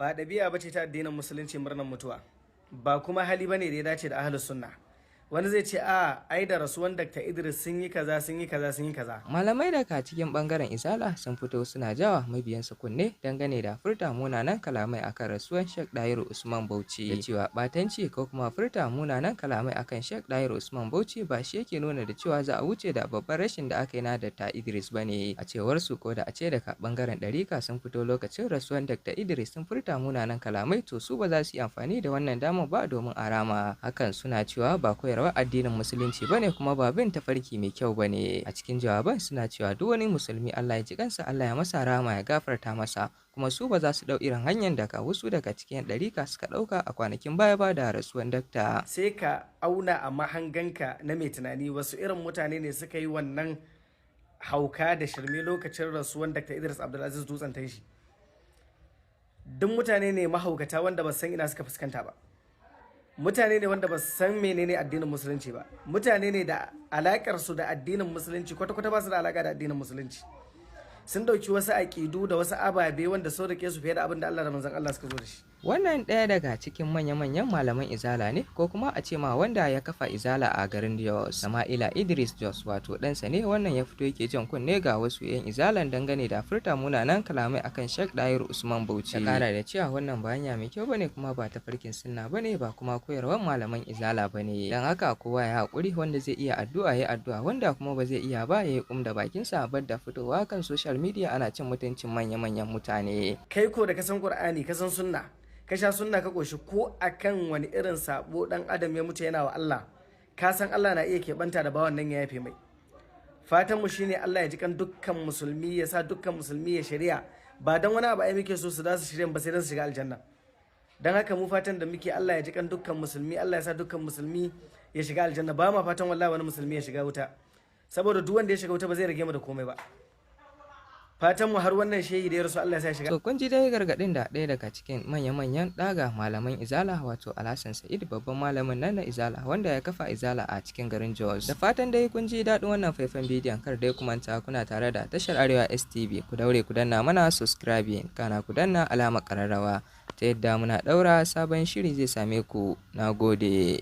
Ba ɗabi'a bace ta addinin Musulunci murnar mutuwa, ba kuma hali bane da ya dace da Ahlus Sunna. Wani zai ce, "A ai da rasuwan Dr. Idris sun yi kaza, sun yi kaza, sun yi kaza." Malamai daga cikin bangaren Izala sun fito suna jawa mabiyansu kunne dangane da furta munanan kalamai akan rasuwan Sheikh Dahiru Usman Bauchi, da cewa batanci ko kuma furta munanan kalamai akan Sheikh Dahiru Usman Bauchi ba shi yake nuna da cewa za a wuce da babban rashin da aka yi na Dr. Idris bane. A cewar su, ko da a ce daga bangaren ɗarika sun fito lokacin rasuwan Dr. Idris sun furta munanan kalamai, to su ba za su yi amfani da wannan damar ba domin a rama hakan. Suna cewa ba koyarwa addinin Musulunci bane, kuma ba bin tafarki mai kyau bane. A cikin jawaban suna cewa duk wani Musulmi, Allah ya ji kansa, Allah ya masa rahama, ya gafarta masa, kuma su ba za su dau irin hanyar da wasu daga cikin ɗarika suka ɗauka a kwanakin baya ba da rasuwan dakta. Sai ka auna a mahanganka na mai tunani, wasu irin mutane ne suka yi wannan hauka da shirme lokacin rasuwan Dr. Idris Abdulaziz Dutsen Tanshi? Duk mutane ne mahaukata wanda ba san ina suka fuskanta ba. Mutane ne wanda ba su san menene addinin Musulunci ba. Mutane ne da alakar su da addinin Musulunci kwata-kwata ba su da alaka da addinin Musulunci. Sun dauki wasu aƙidu da wasu ababe wanda sun rike su fiye da abin da Allah da manzon Allah suka zo da shi. Wannan ɗaya daga cikin manya-manyan malaman Izala ne, ko kuma a ce ma wanda ya kafa Izala a garin Jos, Sama'ila Idris Jos, wato ɗansa ne wannan ya fito yake jan kunne ga wasu 'yan Izalan dangane da furta munanan kalamai akan Sheikh Dahiru Usman Bauchi. Ya kara da cewa wannan ba hanya mai kyau bane, kuma ba tafarkin sunna bane, ba kuma koyarwar malaman Izala bane. Dan haka kowa ya haƙuri, wanda zai iya addu'a ya addu'a, wanda kuma ba zai iya ba ya yi kum da bakinsa, bar da fitowa kan social media ana cin mutuncin manya-manyan mutane. Kai ko da ka san Qur'ani, ka san sunna, ka sha sunna ka koshi, ko akan wani irin sabo dan adam ya mutu yana wa Allah, ka san Allah na iya keɓanta da bawan nan ya yafe mai. Fatan mu shine Allah ya ji kan dukkan Musulmi, ya sa dukkan Musulmi ya shirya. Ba dan wani abu ai muke so su da su shirya ba, sai dan su shiga aljanna. Dan haka mu fatan da muke, Allah ya ji kan dukkan Musulmi, Allah ya sa dukkan Musulmi ya shiga aljanna. Ba ma fatan wallahi wani Musulmi ya shiga wuta, saboda duk wanda ya shiga wuta ba zai rage mu da komai ba. Fatan mu har wannan shehi da ya rasu, Allah ya sa shiga. To, kun ji dai gargaɗin da ɗaya daga cikin manya-manyan ɗaga malaman Izala, wato Alhassan Sa'id, babban malamin nan na Izala wanda ya kafa Izala a cikin garin Jos. Da fatan dai kun ji daɗin wannan faifan bidiyon. Kar dai ku manta, kuna tare da tashar Arewa STV. Ku daure ku danna mana subscribing, kana ku danna alamar ƙararrawa ta yadda muna ɗaura sabon shiri zai same ku. Na gode.